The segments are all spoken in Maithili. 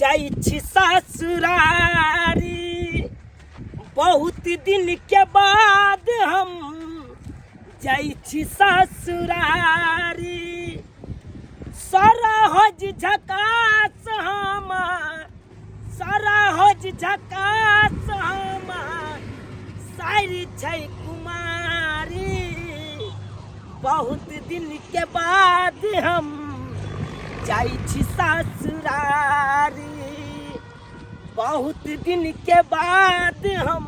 जाइ छी ससुरारी। बहुत दिन के बाद हम जाइ छी ससुरारी। सरहज झकास हमार, सरहज झकास हमार, सारी छै कुमारी। बहुत दिन के बाद हम जाइ छी ससुरारी। बहुत दिन के बाद हम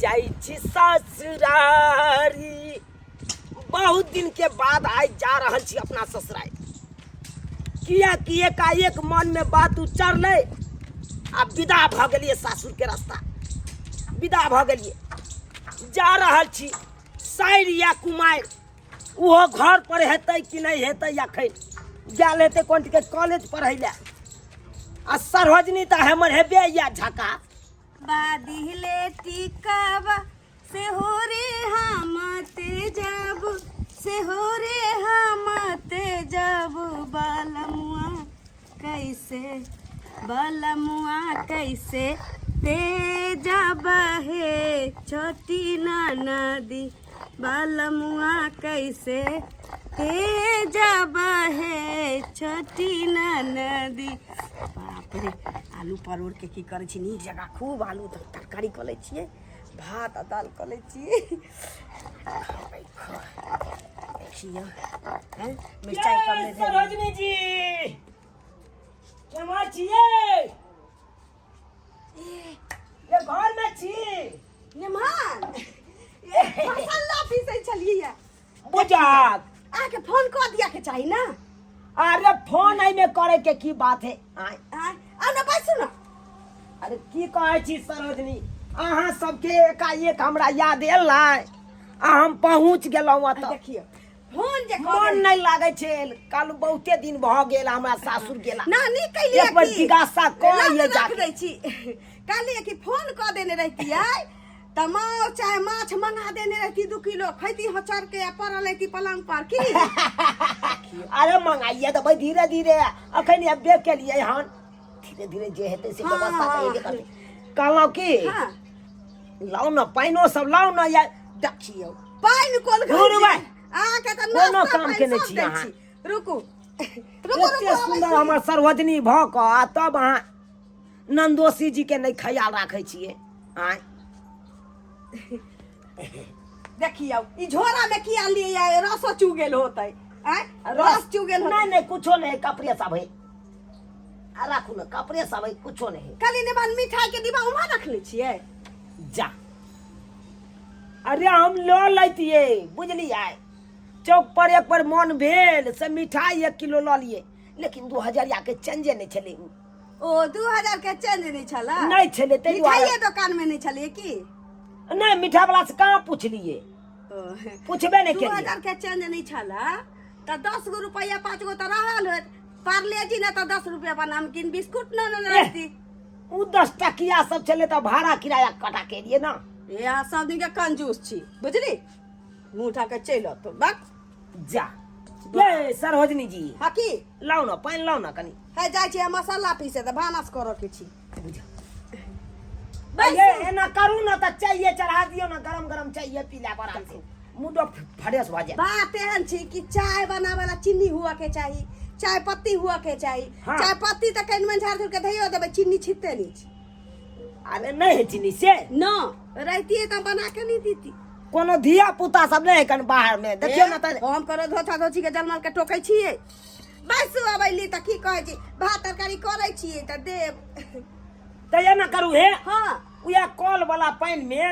जाइ छी ससुरारी। बहुत दिन के बाद आइ जा रहल छी अपना ससुरारि, किया कि एकाएक मन में बात उचरलै आ विदा भऽ गेलियै सासुर के रास्ता। विदा भऽ गेलियै, जा रहल छी। साइर या कुमारि ओहो घर पर हेतै कि नहि हेतै, अखन गेल हेतै कोन के कॉलेज पढ़ै लए। आ सरोजनी तऽ हमर हेबे या झकास। बादिले टिकावा से हो रे हम ते जब, से हो रे हम ते जब, बालमुआ कैसे, बालमुआ कैसे ते जब हे छोटी नदी, बालमुआ कैसे ते जब हे छोटी नदी। बाप रे, आलू परोड़ के की करै छी, नीक जकाँ खूब आलू तरकारी कऽ लै छियै, भात आ दालि कऽ लै छियै। देखियौ हैं, मिरचाइ कम नहि भेल। सरोजनी जी, केना छियै? ये घर में छी? निमान मसाला पीसै छलियै। बुझाक अहाँके फोन कऽ दिया के चाही ना। अरे फोन एहिमे करे के की बात है? आय आय आउ ने, बैसू ने। अरे की कहै छी सरोजनी, अहाँ सबके एकाएक हमरा याद एलै आ हम पहुँच गेलहुँ एतऽ। देखियौ फोन जे मन नहि लागै छै, काल बहुते दिन भऽ गेल हमरा सासुर गेला। ना नीक कैलियै। एक बेर जिज्ञासा कऽ लियै रख जाके। दै छी। कहलियै कि फोन कऽ देने रहितियै तऽ माछ चाहे माछ मंगा देने रहती, 2 किलो खैती हचर के आ पड़ल रहती पलंग पर की। अरे मंगाइए देबै धीरे धीरे, अखन एबे केलियै हन, धीरे धीरे जे हेतै से व्यवस्था तऽ हेबे करतै। कहलहुँ की, लाउ ने पानिओ सब लाउ ने या। देखियौ पानि कोल धुर भाइ। अहाँके तऽ कोनो नाश्ता काम पानि केने सब छी दै अहाँ। छी। रुकू रुकू एते रुकू, सुन्दर अबै छी। हमर सर्वजनी भऽ कऽ आ तब अहाँ नन्दोसी जी के नहि ख्याल राखै छियै आँय? देखियौ ई झोरा में की आनलियै, रसो चू गेल होतै। आँय, रस चू गेल होतै। नहीं नहीं, कुछो नहीं, कपड़े सब है। आ राखू ने, कपड़े सब है, कुछो नहीं। कहली ने मिठाई के डिब्बा उम्हर रखने छियै। जा, अरे हम लऽ लैतियै बुझलियै, चौक पर एक पर मन भेल से मिठाई 1 किलो लऽ लियै, लेकिन 2000 के चेंजे नहि छलै। ओ 2000 के चेंज नहि छलै? नहि छलै, ताहि दुआरे। मिठाइये दुकान में नहि छलै की? नहि, मिठाई वाला से कहाँ पुछलियै, पुछबे नहि दू केलियै। हजार के चेंज नहि छलै तऽ 10 गो रुपैआ 5 गो तऽ रहल होत। पार्ले जी ने तऽ 10 रुपैआ पर नमकीन बिस्कुट ने ने रहती। ओ 10 टकिया सब छलै तऽ भाड़ा किराया कटा के एलियै ना। ए अहाँ सब दिन के कंजूस छी बुझली, मुँह उठा के चलि अतो बक। जा ये सरोजनी जी। हाँ की? लाउ ने पानि, लाउ ने कनि। है जाइ छी मसाला पीसे तऽ भानस करऽ के छी। बुझा बैसू। ये एना करू ने तऽ चाय चढ़ा दियौ ने, गरम गरम चाय पी लेब आराम से, मूडो फ्रेश भऽ जायत। बात एहन छी कि चाय बनावे ला चीनी हुआ के चाही, चाय पत्ती हुआ के चाही। चाय पत्ती तऽ कनि मनि झाड़ झूड़ के धइयो देबै, चीनी छिटते नहि छी। अरे नहि है चीनी से? न रहितियै तऽ बना के नहि दीती। कोनो धिया पुता सब नहि है कन बाहर में? देखियौ ने तऽ। हम करो धोछा धोछी के जलमल के टोकै छियै। बैसू, अबैली तऽ की कहै छी, भात तरकारी करै छियै तऽ देब। तऽ एना करू हे। हाँ। उएह कल वाला पानि में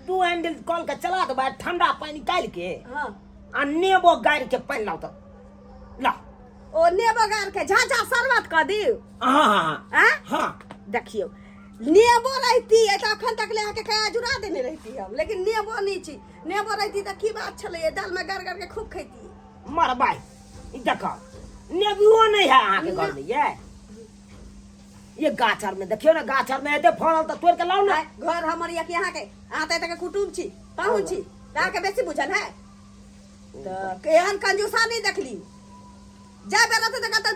2 हैंडल कल के चला देबै, ठंडा पानि निकालि के आ नेबो गारि के पानि लाउ तऽ ला। ओ नेबो गारि के झाझा शरबत कऽ दियौ। हाँ हाँ हाँ। आँ? हाँ। देखियौ नेबो रहिती तऽ अखन तक ले अहाँके कया जुड़ा देने रहिती हम, लेकिन नेबो नहि छी। नेबो रहिती तऽ की बात छलैए, दालमे गारि गारि के खूब खैती। मरबाइ ई देखो, नेबुओ नहीं है अहाँके घर में? ये गाछ आर में देखियौ ने, गाछ आर में हेतै फड़ल तऽ तोड़ि के लाउ ने। आँय, घर हमर यऽ कि अहाँके? अहाँ तऽ एतऽ के कुटुम्ब छी, पाहुन छी, तऽ अहाँके बेसी बुझल है। तऽ एहन कंजूसा नहि देखली। जाय बेर रहतै तऽ कहतै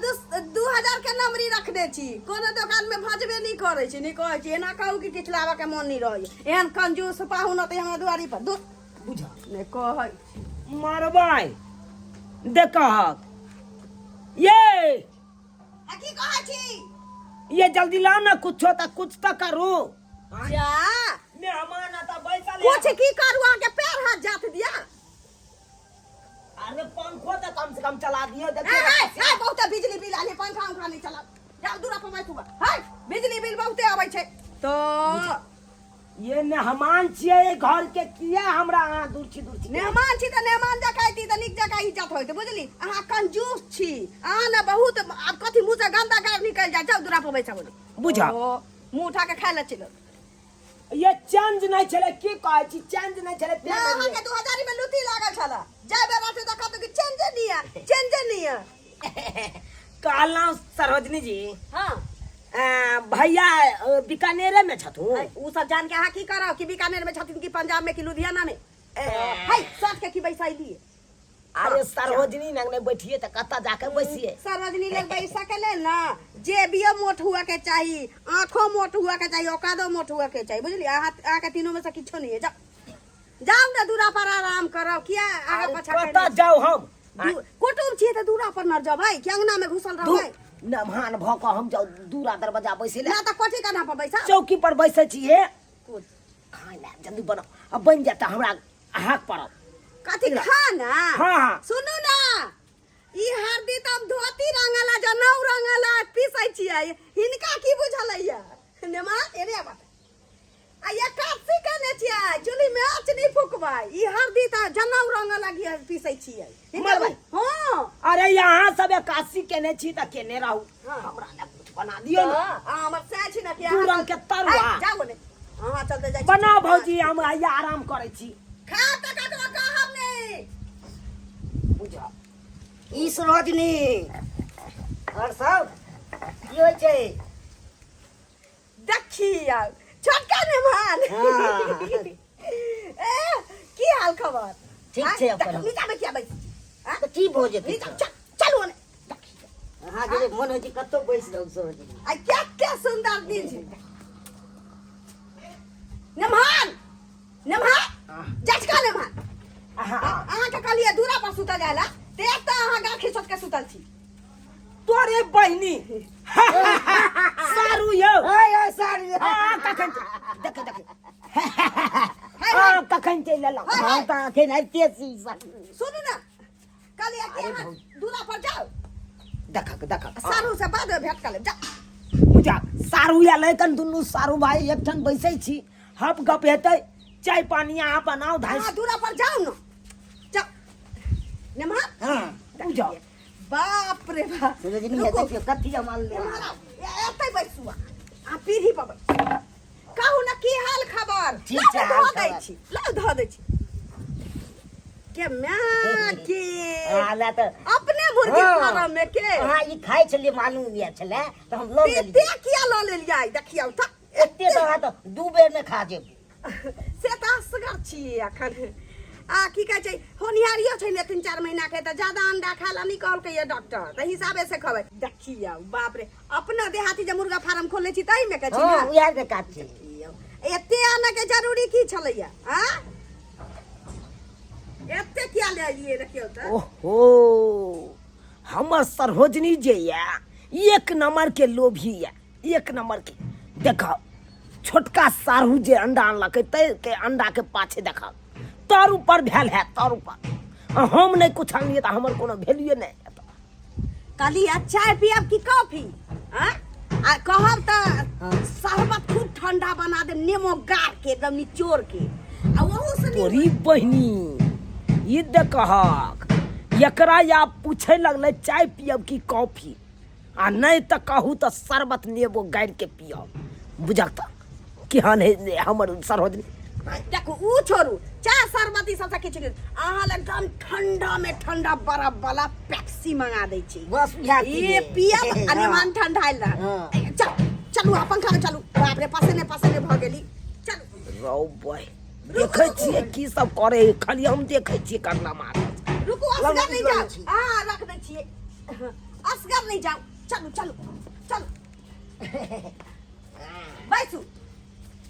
2000 के नमरी रख। रखने छी कोनो दोकान में भजबे नहीं करै छी नहीं कहै छी एना कहू कि किछु लाबऽ के मन नहीं रहैए एहन कंजूस पाहुन अतै हमरा दुआरी पर दूर बुझ नहि कहै छी मरबै देखहक ये आ की कहै छी ये जल्दी लाओ ना कुछो त कुछ त करू जा मेहमान आता बैसल है। कुछ की करू अहाँके पैर हाथ जात दिया अरे पंखो त कम से कम चला दियो ए, देखियो ए, ए, बहुते बिजली बिल आले पंखा उंखा नहीं चलाओ जाओ दूरा पर बैठू है बिजली बिल बहुते आबै छै तो ये मेहमान छियै घर के किया हमरा अहाँ दूर छी दूर छी मेहमान छी तऽ मेहमान जकाँ अयती तऽ नीक जकाँ इज्जत होइत बुझली अहाँ कंजूस छी अहाँ ने बहुत आब कथी मुँह से गंदा गारि निकलि जाय जाउ दूरा पर बैठा बोली बुझा मुँह उठा के खाय लए चलि ये चेंज नहीं छलै की कहै छी चेंज नहीं छलै ना अहाँके 2000 में लुटी लागल छलै जाय बेरा से देखा तो कि चेंजे नहीं है चेंजे नहीं है कहलहुँ सरोजनी जी हाँ भैया बीकानेरे में छथु उ सब जान के अहाँ की करब कि बीकानेर में छथिन कि पंजाब में कि लुधियाना में है सोच के की बैसाई दिए अरे सरोजनी लग नहीं बैठिए तो कतऽ जाके बैसिए सरोजनी लग बैसा के लेल ना जेबियो मोट हुआ के चाही आँखो मोट हुआ के चाही औकादो मोट हुआ के चाही बुझलिए अहाँ अहाँ के तीनों में से किछो नहीं है जाओ जाओ ना दूरा पर आराम करब किया आगा पाछा कतऽ कयने? जाउ हम कुटुम छियै तऽ दूरा पर न जबै कि अंगना में घुसल रहबै नमहान भऽ कऽ हम जाउ दूरा दरवाजा बैसे ना तऽ कोठी कन्हा पर बैसा चौकी पर बैसै छियै कुछ खाना जल्दी बनाउ आ बनि जायत तऽ हमरा हाक पड़ब कथी खाना हाँ, हाँ। सुनू ना ई हरदी तऽ हम धोती रंगला जनउ रंगला पीसै छियै हिनका की बुझलैया नेमा एने आबत आ एकादशी केने छियै चूल्ही में आँच नहि फुकबै ई हरदी तऽ जनउ रंगला घी पीसै छियै हिनका मरबै। हाँ अरे यहाँ सब एकादशी केने छी तऽ केने रहू हाँ। हमरा लए कुछ बना दियौ ने आ हमर सएह छी ने कि दू अहाँ रंग के तरुआ। है, जाउ ने अहाँ चलते जाइ छी। बनाउ भौजी हम आइया आराम करै छी खा तऽ ककरो कहब नहि बुझा ई सरोजनी और सब की होइ छै देखियौ छोटका मेहमान हाँ। ए की हाल खबर ठीक आँय, छै अपन। देखू, नीचा मे किया बैस छी? आँय, तऽ की भऽ जेतै नीचा चल चलू ओने देखियौ अहाँके जे मोन होइ छै कतहु बैस रहू सरोजनी आ कते सुंदर दिन छै नेमहान नेमहान जटका नेमहान अहाँके कहलियै दूरा पर सुतल जाय ला ते एतऽ अहाँ गाछी सोच के सुतल छी तोरे बहिनी सारू यौ ओए ओए सारू आ कखन देख देख आ कखन चलि एलहुँ हम तऽ अखन आबिते छी सारू सुनू ना कहलियै कि अहाँ दूरा पर जाउ देखक देखक सारू से बाद में भेंट कर लेब जाउ बुझा सारू आयल कन दुनू सारू भाई एकठाम बैसै छी हप गप हेतै चाय पानी अहाँ बनाउ धाइ अहाँ दूरा पर जाउ ना जाउ नेमहान हाँ बुझा बाप रे बाप सरोजनी है रुकू। देखियौ कथी हम अनले हन। एम्हर आउ, एतै बैसू अहाँ। अहाँ पीढ़ी पर बैसू कहू ने की हाल खबर ठीक लाउ छै, ने हाल धऽ दै खबर। छी लाउ धऽ दै छी के माय के अहाँ लए तऽ अपने मुर्गी हाँ। फार्म में के अहाँ ई खाइ छलियै मालूम यऽ छलै तऽ हम लऽ एते लेलियै किया लऽ लेलियै देखियौ तऽ एते तऽ अहाँ तऽ 2 बेर मे खा जेबै से तऽ असगर छियै अखन आ की कहै छै होनिहारियो छै ने 3-4 महीना के तऽ ज्यादा अंडा खाय ला नहि कहलकै ये डॉक्टर तऽ हिसाबे से खबै देखियौ बाप रे अपना देहाती जे मुर्गा फार्म खोलने छी ताहि मे के छी हँ ने उएह के काज छै देखियौ एते आनऽ के जरूरी की छलैया आ एते किया ले एलियै देखियौ तऽ ओहो हमर सरोजनी जे यऽ एक नंबर के लोभी यऽ एक नंबर के देखो छोटका साढ़ू जे अंडा अनलकै ताहि के अंडा के पाछे देखो तर ऊपर भेल है तर ऊपर आ हम नहि कुछ अनलियै तऽ हमर कोनो वैल्यूए नहि हेतै। कहली आ चाय पियब की कॉफी आ आ कहब तऽ शरबत खूब ठंडा बना देब नेमो गार के एकदम निचोड़ के आ ओहू से नीक तोरी बहिनी ई देखहक एकरा या पूछे लगलै चाय पियब की कॉफी आ नहि तऽ कहू तऽ शरबत नेबो गारि के पियब बुझक तऽ केहन है हमर सरोजनी देखू ऊ छोड़ू चाय शरबत ई सबसँ किछु नहि अहाँ लग एकदम ठंडा में ठंडा बर्फ वाला पेप्सी मंगा दै छी बस उएह ये पियब आ निमान ठंडाइल रह हाँ। चल चलू आ पंखा में चलू बाप रे पसीने पसीने भऽ गेली चलू रौ बॉय देखै छियै की सब करे है खाली हम देखै छियै करना मार रुकू असगर नहीं लऽ जाउ छी। हाँ रख दै छियै असगर नहीं जाउ चलू चलू चलू बैसू।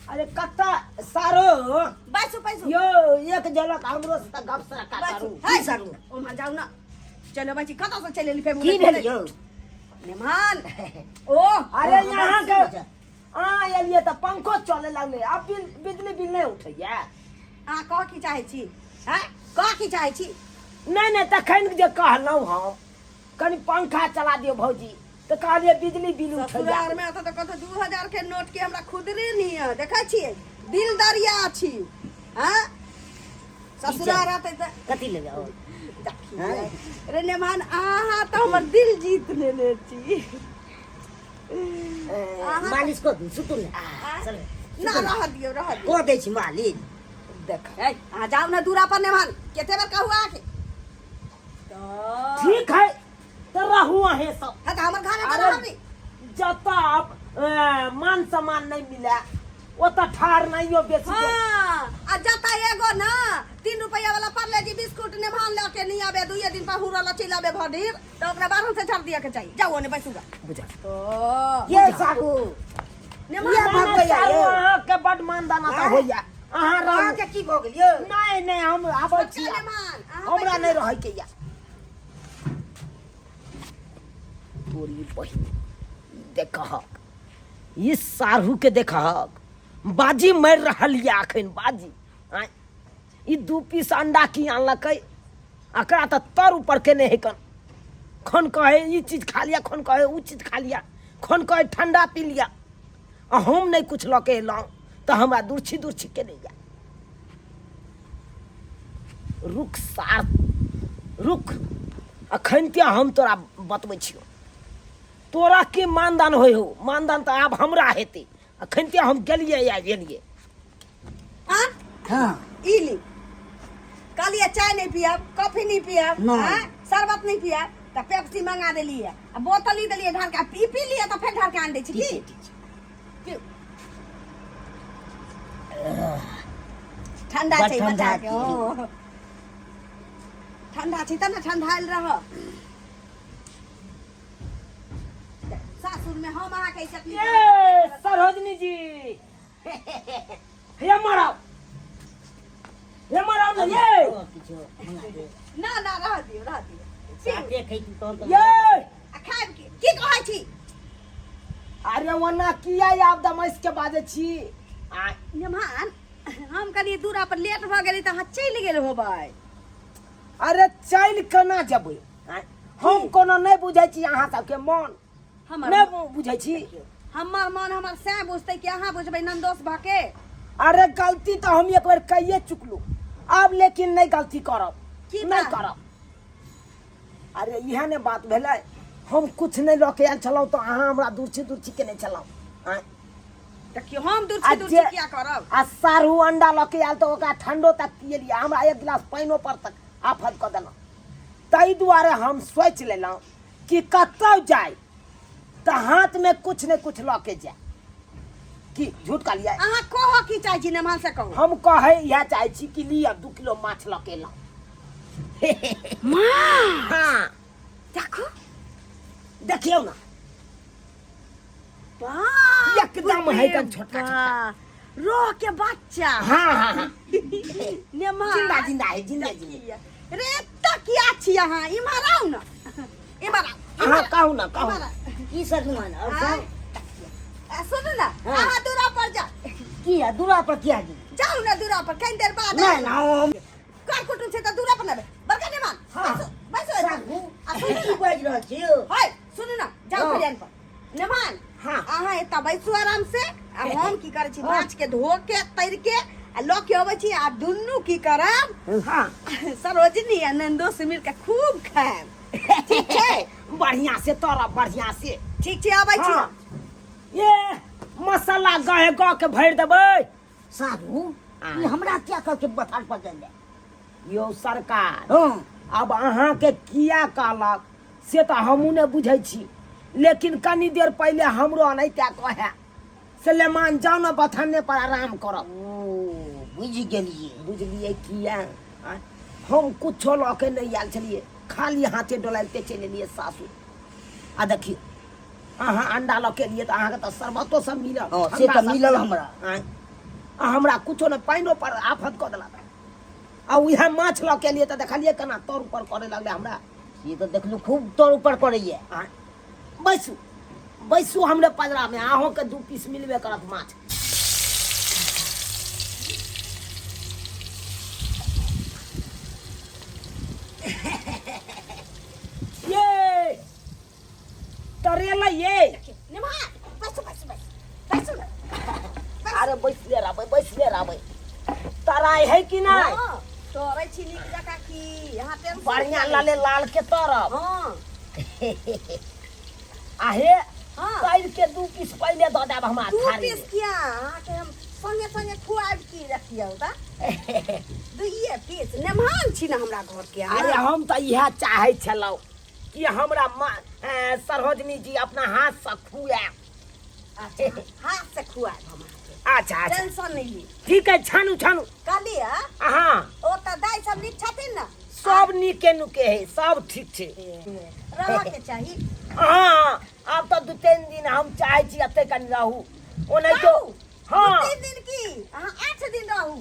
अरे कत्ता सारो। बैसू बैसू। यो एक झलक हमरो से गप सड़का बैसू। करू। है। की सारू? ओम्हर जाउ न, चलो बच्ची, कतऽ से चलि एली फेर? की भेल यौ? मेहमान ओ। अरे यहाँ के बैसू। अहाँ एलियै तऽ पंखो चले लगलै। आब बिल बिजली बिल नहि उठैया। अहाँ कह की चाहै छी? हैं, कह की चाहै छी? नहि नहि, तखन जे कहलहुँ हम कनि पंखा चला दियौ भौजी, तऽ कहलियै बिजली बिल उठैया। ससुराल में तऽ कतौ 2000 के नोट के हमरा खुदरे नहीं है। देखै छियै, दिल दरिया छी। हैं, ससुराल रहतै तऽ कथी लेबै और? देखियै। रे नेमान, अहाँ तऽ हमर दिल जीत लेने छी। ए, मालिश कऽ दू, सुतू ने। चल। ना, रह दियौ, रह दियौ। कऽ दै छी मालिश। देख। ए, अहाँ जाउ ने दूरा पर। नेमान, कते बेर कहू अहाँके तऽ? ठीक है, तऽ रहू अहें सब। हाँ, तऽ हमर घर में अरे रहब नी। जतऽ मान सम्मान नहि मिले ओतऽ ठाढ़ नहियो बेसी देर। हाँ, आ जता एगो ना 3 रुपया वाला पार्ले जी बिस्कुट नेभान लऽ के नहीं आबे, दुइये दिन पर हुरल चलि आबे भर, तऽ ओकरा बारह से झाड़ दिया के चाहिए। जाओ ओने बैसूगा। बुझल। तो ये साहू नेमान ये भग गया सारू, यौ। अहाँके बड मानदाना तऽ आँय? होइया, अहाँ रहू। अहाँके की भऽ गेल यौ? नहि नहि, हम आबै छी। चल नेमान, अहाँ हमरा बैसू। नहि रहैके या तोरी बहिन। देखहक, ई साढ़ू के देखहक, बाजी मारि रहल यऽ अखन बाजी। आँय, ई दू पीस अंडा की आनलकै? एकरा तऽ तर ऊपर केने है। कन खन कहे ई चीज खा लिया, खन कहे ऊ चीज खा लिया, खन कहे ठंडा पी लिया, आ हम नहि कुछ लऽ के एलहुँ तऽ हमरा दुर्छी दुर्छी केने यऽ। रुक सार, रुक, अखन ते हम तोरा बतबै छियौ तोरा की मानदान होइ हौ। मानदान तऽ आब हमरा हेतै। अखन ते हम गेलियै या गेलियै। हाँ। हाँ। ई ली, कहलिए चाय नहीं पियब, कॉफी नहीं पियब, नहीं। हाँ? शरबत नहीं पियब, तऽ पेप्सी मंगा देलिए आ बोतल ही देलिए ढार के। आ पी पी लिए तऽ फेर ढार के आन दै छी। ठीक की छै, ठीक छै। पिउ। ठंडा बड़ छै ठंडा बच्चा के। छै। ओ ठंडा छै तऽ ने ठंडायल रह। सासुर में हम अहाँके ई चटनी ये सरोजनी जी, हे मराओ, हे मराओ ने ये। और किछो मंगा दे। ना ना, रह दियौ, रह दियौ। साथे खैती तहन तऽ। ये आ खायब की? की कहै छी? अरे ओना किया आब दमैस के बाजै छी? आ मेहमान, हम कनि दूरा पर लेट भऽ गेली तऽ अहाँ चलि गेल होबै। अरे चलि केना जेबै? आँय, हम कोनो नहि बुझै छी अहाँ सबके मन। हमर नहि बुझै छी। हमर मन हमर सैह बुझतै कि अहाँ बुझबै नंदोस भऽ के? अरे गलती तऽ हम एक बेर कहिए चुकलू, आब लेकिन नहि गलती करब। की नहि बात? करब। अरे इएह ने बात भेलै, हम कुछ नहि लऽ के आयल छलहुँ तऽ अहाँ हमरा दुर्छी दुर्छी केने छलहुँ। आँय? देखियौ, हम आ दुर्छी दुर्छी जे- किया करब? आ सारू अंडा लऽ के आयल तऽ ओकरा ठंडो तक पियलियै, हमरा एक गिलास पानिओ पर तक आफत कऽ देलहुँ। ताहि दुआरे हम सोचि लेलहुँ कि कतहु जाय तऽ हाथमे कुछ ने कुछ लऽ के जाय। की झूठ कहलियै? अहाँ कहऽ की चाहै छी नेमान, से कहू। हम कहै इएह चाहै छी कि लिअ, 2 किलो माछ लऽ के एलहुँ। हाँ। देखू। देखियौ ने। बाप एकदम रे है एकदम छोटका छोटका। बाप। रोह के बच्चा। हाँ हाँ हाँ नेमान। जिंदा जिंदा है, जिंदा जिंदा। रे एतऽ किया छी अहाँ? इम्हर आउ ने, इम्हर आउ। अहाँ कहू ने, कहू। इम्हर आउ। की सजमन और आँय? सब? आ, सुनू ने। हाँ। अहाँ दूरा पर जा किया दूरा पर किया जी? जाउ ने दूरा पर, कनि देर बाद। नहि ना, हम कर कुटुम छै तऽ दूरा पर नेबै। बड़का नेमान। हाँ। बैसू बैसू एतऽ। साहू, आ सुनू की ने। बाजि रहल छी यौ? हाय, सुनू ने, जाउ हाँ। खलिहान पर। नेमान, हाँ। अहाँ एतऽ बैसू आराम से, आ हम की करै छी, माछ के धो के तर के आ लऽ के अबै छी, आ दुनू की करब, हाँ सरोजनी आ नंदो से मिल के खूब खायब। ठीक छै? बढ़िया से तरब, बढ़िया से। ठीक छै, अबै छी। हाँ। ये मसाला गहे गह के भरि देबै। साधु, ई हमरा किया कहलकै बथान पर जाइ लए? यौ सरकार, हँ। आब अहाँके किया कहलक से तऽ हमहूँ नहि बुझै छी, लेकिन कनी देर पहिले हमरो अनैते कहए से लेमान जाउ ने बथाने पर आराम करब। ओ बुझि गेलियै। बुझलियै किया? आँय? हम कुछो लऽ के नहि आयल छलियै, खाली हाथे डोलाइते चलि एलियै सासुर। आ देखियौ, अहाँ अंडा लऽ के एलियै तऽ अहाँके तऽ शरबतो सब मिलल। हँ, से ठंडा तऽ सब मिलल हमरा। आँय, आ हमरा कुछो नहि, पानिओ पर आफत कऽ देलक। आ उएह माछ लऽ के एलियै तऽ देखलियै केना तर ऊपर करे लगलै हमरा। से तऽ देखलू खूब तर ऊपर करैया। आँय, बैसू बैसू हमरे पजरामे, अहूँके 2 पीस मिलबे करत माछ। ये तरेला ये निमहार, बैसू बैसू बैसू बैसू ने। अरे बैसले रहबै, बैसले रहबै। तराइ है कि नहि? हँ, तोरै छी नीक जकाँ की अहाँ टेंशन बढ़िया किया लै लाले छी? लाल के तरब। हँ। आहे हँ। तैर के 2 पीस पहिले दऽ देब हमरा 2 थारी पीस में। किया? अहाँके हम संगे संगे खुआबि की रखियौ तऽ 2 पीस। मेहमान छी ने हमरा घर के अहाँ। अरे हम तऽ इएह चाहै छलहुँ कि हमरा माँ सरोजनी जी अपना हाथ से खुआब। अच्छा, हाथ से खुआब हम अहाँके। अच्छा अच्छा, टेंशन नहीं ली। ठीक है, छानू छानू। कहलियै हाँ। ओ तऽ दाइ सब नीक छथिन ने? सब नीके नुके है, सब ठीक छै। रहऽ के चाही। हाँ, आब तऽ 2-3 दिन हम चाहै छी एते कनि रहू। ओनाहितो रहू? हाँ। 2-3 दिन की अहाँ 8 दिन रहू।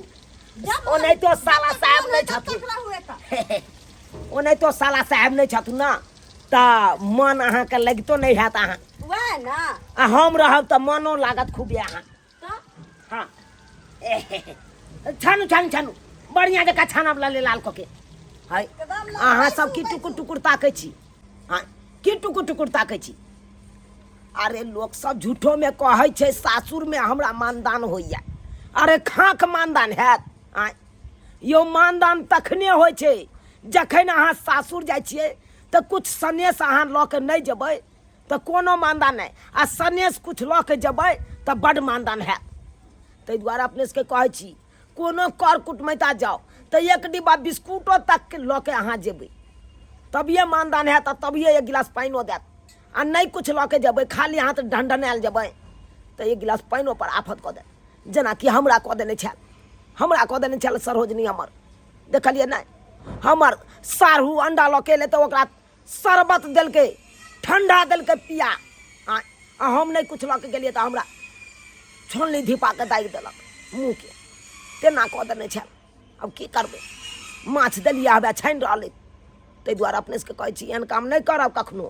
जब ओनाहितो साला जब तक साहब मोन नहि होय तब छथिन। तक रहू एतऽ। ओनाहितो साला साहेब नहि छथुन ने तऽ मन अहाँके लगितो नहि हैत अहाँ। वएह ने। आ हम रहब तऽ मनो लागत खूबे अहाँ। तऽ? हाँ। छानू छानू छानू, बढ़िया जकाँ छानब लाले लाल कऽ के। है एकदम लाल। अहाँ बैसू, सब की बैसू। टुकुर टुकुर ताकै छी? हाँ, की टुकुर टुकुर ताकै छी? अरे लोक सब झूठो में कहै छै सासुर में हमरा मानदान होइया। अरे खाक मानदान हैत? आँय यौ, मानदान तखने होइ छै जखन अहाँ सासुर जाइ छियै तऽ कुछ सनेस अहाँ लऽ के नहि जेबै तऽ कोनो मानदान नहि, आ सनेस कुछ लऽ के जेबै तऽ बड्ड मानदान हैत। ताहि दुआरे अपने सबके कहै छी कोनो कर कुटमैता जाउ तऽ 1 डिब्बा बिस्कुटो तक लऽ के अहाँ जेबै तभिए मानदान हैत, आ तभिए 1 गिलास पानिओ देत। आ नहि कुछ लऽ के जेबै, खाली हाथ ढनढनायल जेबै तऽ 1 गिलास पानिओ पर आफत कऽ देत, जेनाकि हमरा कऽ देने छल, हमरा कऽ देने छल सरोजनी हमर। देखलियै नहि, हमर साढ़ू अंडा लऽ के एलै तऽ ओकरा शरबत देलकै, ठंडा देलकै पिया। आ हम नहि कुछ लऽ के गेलियै तऽ हमरा छोलनी धिपा के दागि देलक मुँहके, तेना कऽ देने छल। आब की करबै, माछ देलियै हवे छानि रहलै। ताहि दुआरे अपने सबके कहै छी एहन काम नहि करब कखनो।